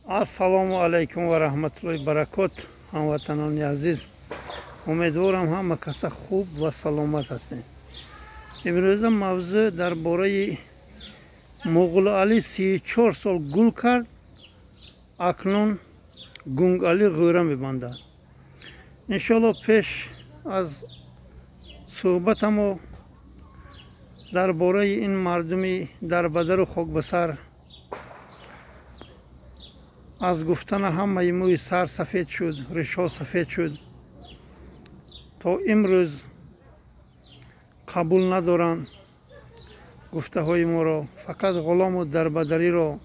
Ассалому алайкум ва раҳматуллоҳи баракот. Ҳамватанони азиз, умедворам, ҳама каса хуб ва саломат ҳастем. Имрӯза мавзӯъ дар бораи Муғулалӣ 34 сол гул кард, акнун Гунгалӣ ғӯра мебандад. Иншоалло, пеш аз суҳбатамо дар бораи ин мардуми дарбадару хокбасар аз гуфтана ҳамаи мӯи сар сафед шуд, ришҳо сафед шуд. То имрӯз қабул надоранд гуфтаҳои моро, фақат ғулому дарбадариро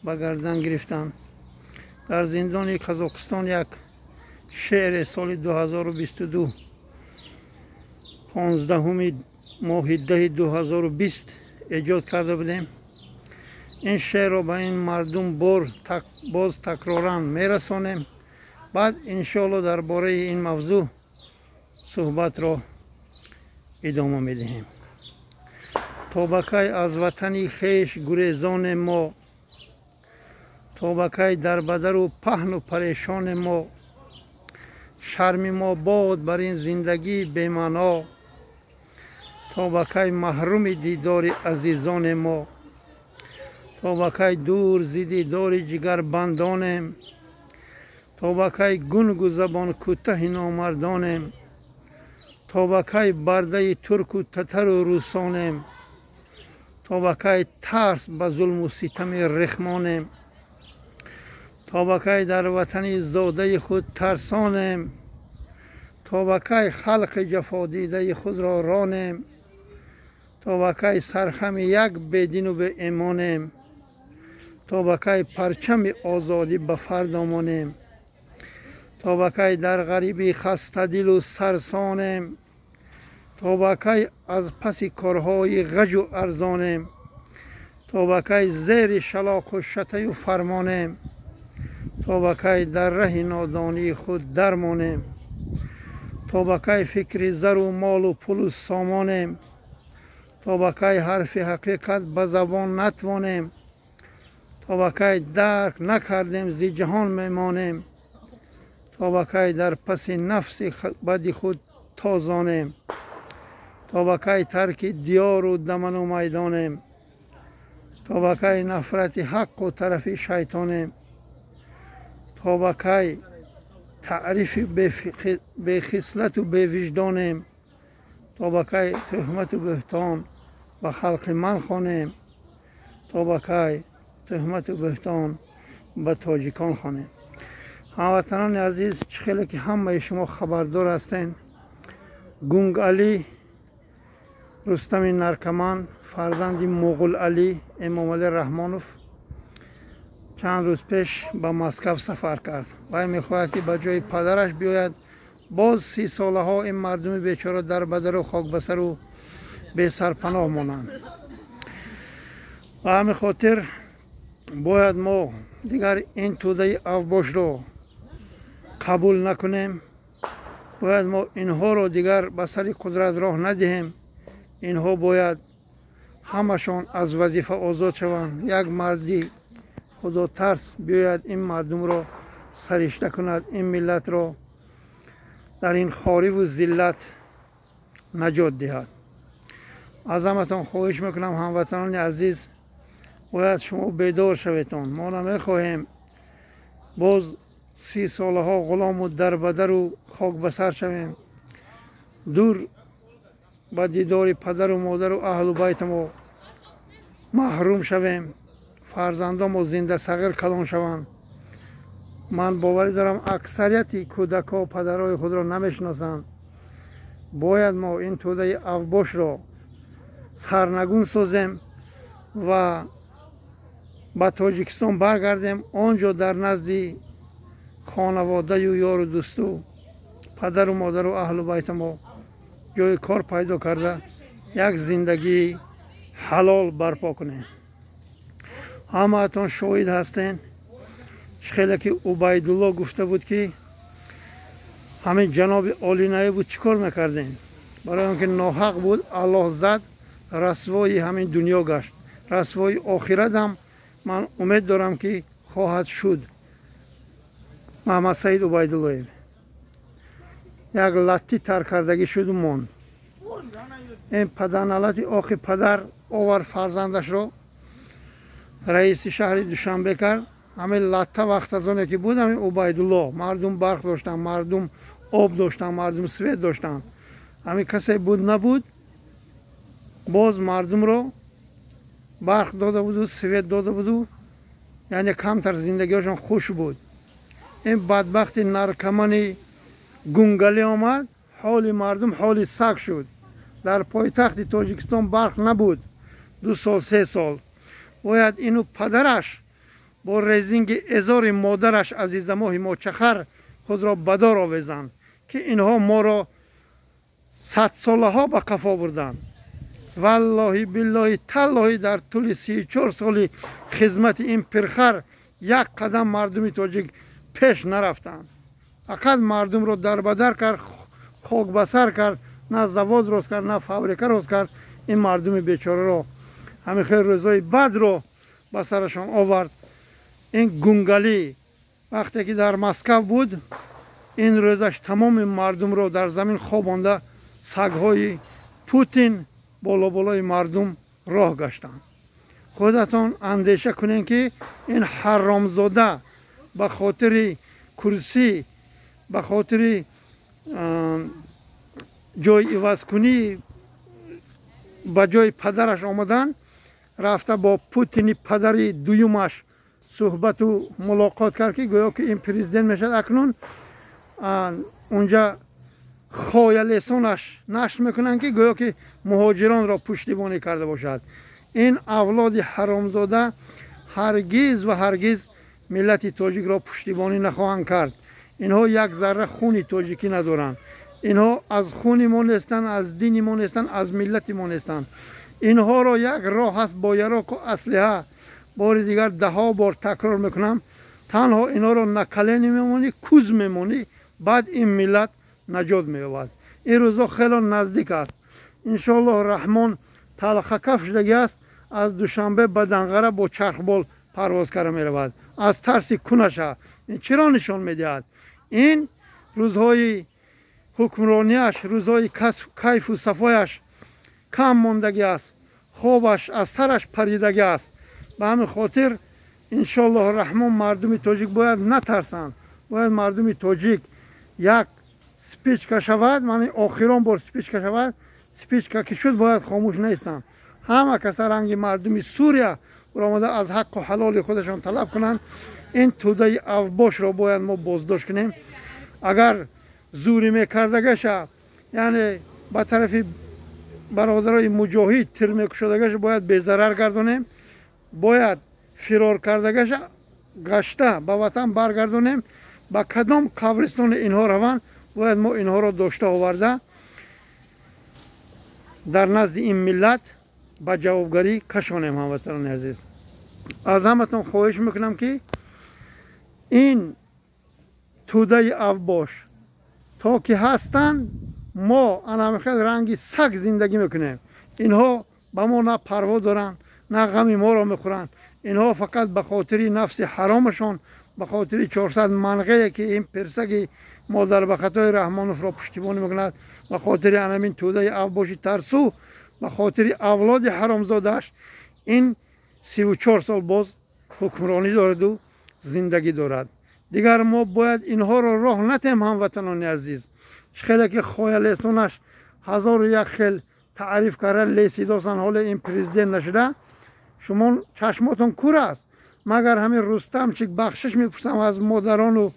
ба гардан гирифтанд. Дар зиндони Қазоқистон як шеъре соли 2022, 15-уми моҳи даҳи 2020 эҷод карда будем. Ин шеърро ба ин мардум бор боз такроран мерасонем. Баъд, иншоалло, дар бораи ин мавзӯъ суҳбатро идома медиҳем. То ба кай аз ватани хеш гурезонем мо? То ба кай дарбадару паҳну парешонем мо? Шарми мо бод бар ин зиндагии бемаъно. То ба кай маҳруми дидори азизонем мо? То ба кай дур зи дидори ҷигарбандонем? То ба кай гунгу забонкӯтаҳи номардонем? То ба кай бардаи турку татару русонем? То ба кай тарс ба зулму ситами рехмонем? То ба кай дар ватани зодаи худ тарсонем? То ба кай халқи ҷафодидаи худро ронем? То ба кай сархами як бедину беимонем? То ба кай парчами озодӣ ба фардо монем? То ба кай дар ғарибӣ хастадилу сарсонем? То ба кай аз паси корҳои ғаҷу арзонем? То ба кай зери шалоқу шатаю фармонем? То ба кай дар раҳи нодонии худ дармонем? То ба кай фикри зару молу пулу сомонем? То ба кай ҳарфи ҳақиқат ба забон натвонем? То ба кай дарк накардем, зи ҷаҳон мемонем? То ба кай дар паси нафси бади худ тозонем? То ба кай тарки диёру даману майдонем? То ба кай нафрати ҳаққу тарафи шайтонем? То ба кай таърифи бехислату бевиҷдонем? То ба кай тӯҳмату бӯҳтон ба халқи ман хонем? То ба кай тӯҳмату бӯҳтон ба тоҷикон хонем? Ҳамватанони азиз, чӣ хеле ки ҳамаи шумо хабардор ҳастед, Гунгалӣ Рустами наркоман, фарзанди Муғулалӣ Эмомалӣ Раҳмонов, чанд рӯз пеш ба Москав сафар кард. Вай мехоҳад, ки ба ҷои падараш биёяд. Боз 30 солаҳо ин мардуми бечора дар бадару хокбасару бесарпаноҳ монанд. Ба ҳамин хотир бояд мо дигар ин тӯдаи авбошро қабул накунем. Бояд мо инҳоро дигар ба сари қудрат роҳ надиҳем. Инҳо бояд ҳамашон аз вазифа озод шаванд. Як марди худотарс биёяд, ин мардумро саришта кунад, ин миллатро дар ин хориву зиллат наҷот диҳад. Аз ҳаматон хоҳиш мекунам, ҳамватанони азиз, бояд шумо бедор шаветон. Мо намехоҳем боз 30 солаҳо ғулому дарбадару хок ба сар шавем, дур ба дидори падару модару аҳлу байтамо маҳрум шавем, фарзандомо зинда сағир калон шаванд. Ман боварӣ дорам, аксарияти кӯдакҳо падарҳои худро намешиносанд. Бояд мо ин тӯдаи авбошро сарнагун созем ва ба Тоҷикистон баргардем. Он ҷо дар назди хонаводаю ёру дӯсту падару модару аҳлу байтамо ҷои кор пайдо карда, як зиндагии ҳалол барпо кунем. Ҳамаатон шоҳид ҳастен, чӣ хеле ки Убайдулло гуфта буд, ки ҳамин ҷаноби олинае буд, чӣ кор мекардем? Барои он ки ноҳақ буд, Аллоҳ зад, расвои ҳамин дунё гашт. Расвои охиратам ман умед дорам, ки хоҳад шуд. Маҳмадсаид Убайдуллоев як латти тар кардагӣ шуду монд. Ин паданалати охи падар овард фарзандашро раиси шаҳри Душанбе кард. Ҳамин латта вақт аз оне ки буд ҳамин Убайдулло, мардум барқ доштанд, мардум об доштанд, мардум свет доштанд. Ҳамин касе буд набуд, боз мардумро барқ дода буду свет дода буду, яъне камтар зиндагиҳошон хуш буд. Ин бадбахти наркомани гунгалӣ омад, ҳоли мардум ҳоли саг шуд. Дар пойтахти Тоҷикистон барқ набуд 2 сол 3 сол. Бояд ину падараш бо резинги эзори модараш Азизамоҳи Мочахар худро ба дор овезанд, ки инҳо моро садсолаҳо ба қафо бурданд. Валлоҳи биллоҳи таллоҳи дар тӯли 34 соли хизмати ин пирхар як қадам мардуми тоҷик пеш нарафтанд. Фақат мардумро дарбадар кард, хок ба сар кард, на завод рост кард, на фабрика рост кард. Ин мардуми бечораро ҳамин хел рӯзҳои бадро ба сарашон овард. Ин гунгалӣ вақте ки дар Москав буд, ин рӯзаш тамоми мардумро дар замин хобонда сагҳои Путин боло-болои мардум роҳ гаштанд. Худатон андеша кунед, ки ин ҳаромзода ба хотири курсӣ, ба хотири ҷои ивазкунӣ ба ҷои падараш омадан, рафта бо Путини падари дуюмаш суҳбату мулоқот кард, ки гӯё ки ин президент мешавад. Акнун унҷа хоялесонаш нашр мекунанд, ки гӯё ки муҳоҷиронро пуштибонӣ карда бошад. Ин авлоди ҳаромзода ҳаргиз ва ҳаргиз миллати тоҷикро пуштибонӣ нахоҳанд кард. Инҳо як зарра хуни тоҷикӣ надоранд. Инҳо аз хуни мо нестанд, аз дини мо нестанд, аз миллати мо нестанд. Инҳоро як роҳ ҳаст бо яроқу аслиҳа. Бори дигар даҳо бор такрор мекунам, танҳо инҳоро на калени мемонӣ, куз мемонӣ, баъд ин миллат наҷот меёбад. Ин рӯзо хело наздик аст. Иншоаллоҳ Раҳмон талхакаф шудагӣ аст, аз Душанбе ба Данғара бо чархбол парвоз карда меравад аз тарси кунаша. Ин чиро нишон медиҳад? Ин рӯзҳои ҳукмронияш, рӯзҳои кайфу сафояш кам мондагӣ аст, хобаш аз сараш паридагӣ аст. Ба ҳамин хотир иншоаллоҳ Раҳмон мардуми тоҷик бояд натарсанд. Бояд мардуми тоҷик як спичка шавад, маъни охирон бор спичка шавад, спичка ки шуд бояд хомӯш нестанд. Ҳама каса ранги мардуми Сурия баромада аз ҳаққу ҳалоли худашон талаб кунанд. Ин тӯдаи авбошро бояд мо боздошт кунем. Агар зӯрӣ мекардагаша, яъне ба тарафи бародарои муҷоҳид тир мекушодагаша бояд безарар гардонем, бояд фирор кардагаша гашта ба ватан баргардонем. Ба кадом қабристони инҳо раванд, бояд мо инҳоро дошта оварда дар назди ин миллат ба ҷавобгарӣ кашонем. Ҳамватанони азиз, аз ҳаматон хоҳиш мекунам, ки ин тӯдаи авбош то ки ҳастанд, мо анамихел ранги саг зиндагӣ мекунем. Инҳо ба мо на парво доранд, на ғами моро мехӯранд. Инҳо фақат ба хотири нафси ҳаромашон, ба хотири 400 манғае ки ин пирсаги модар ба хатои Раҳмоновро пуштибонӣ мекунад, ба хотири анамин тӯдаи авбоши тарсу, ба хотири авлоди ҳаромзодааш ин 34 сол боз ҳукмронӣ дораду зиндагӣ дорад. Дигар мо бояд инҳоро роҳ натем. Ҳамватанони азиз, хеле ки хоялесонаш 1001 хел таъриф карда лесидосан, ҳоле ин президент нашуда, шумо чашмотон кур аст. Магар ҳамин Рустамчик, бахшиш мепурсам аз модарону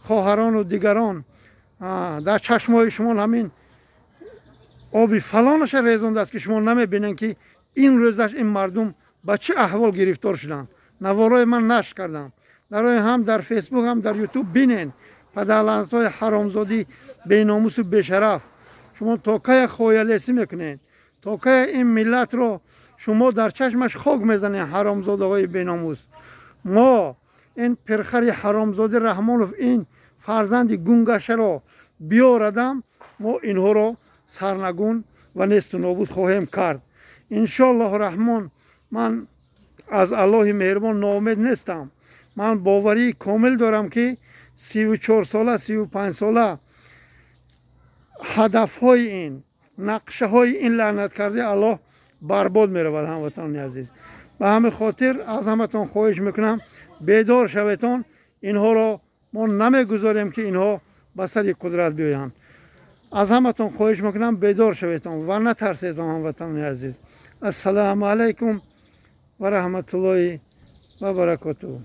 хоҳарону дигарон, дар чашмҳои шумо ҳамин оби фалонаша резондааст, ки шумо намебинед, ки ин рӯзаш ин мардум ба чӣ аҳвол гирифтор шуданд. Наворои ман нашр кардам дарои ҳам дар Фейсбук, ҳам дар Ютуб бинен. Падарлаънатҳои ҳаромзодӣ, беномусу бешараф, шумо то кая хоялесӣ мекунед? То кая ин миллатро шумо дар чашмаш хок мезанед, ҳаромзодаҳои беномус? Мо ин пирхари ҳаромзоди Раҳмонов, ин фарзанди гунгашаро биёрадам, мо инҳоро сарнагун ва несту нобуд хоҳем кард, иншоаллоҳ Раҳмон. Ман аз Аллоҳи меҳрубон ноумед нестам. Ман боварии комил дорам, ки 34 сола, 35 сола ҳадафҳои ин, нақшаҳои ин лаънаткардаи Аллоҳ барбод меравад. Ҳамватанони азиз, ба ҳамин хотир аз ҳаматон хоҳиш мекунам, бедор шаветон. Инҳоро мо намегузорем, ки инҳо ба сари қудрат биёянд. Аз ҳаматон хоҳиш мекунам, бедор шаветон ва натарсетон. Ҳамватанони азиз, ассалому алайкум ва раҳматуллоҳи ва баракотуҳ.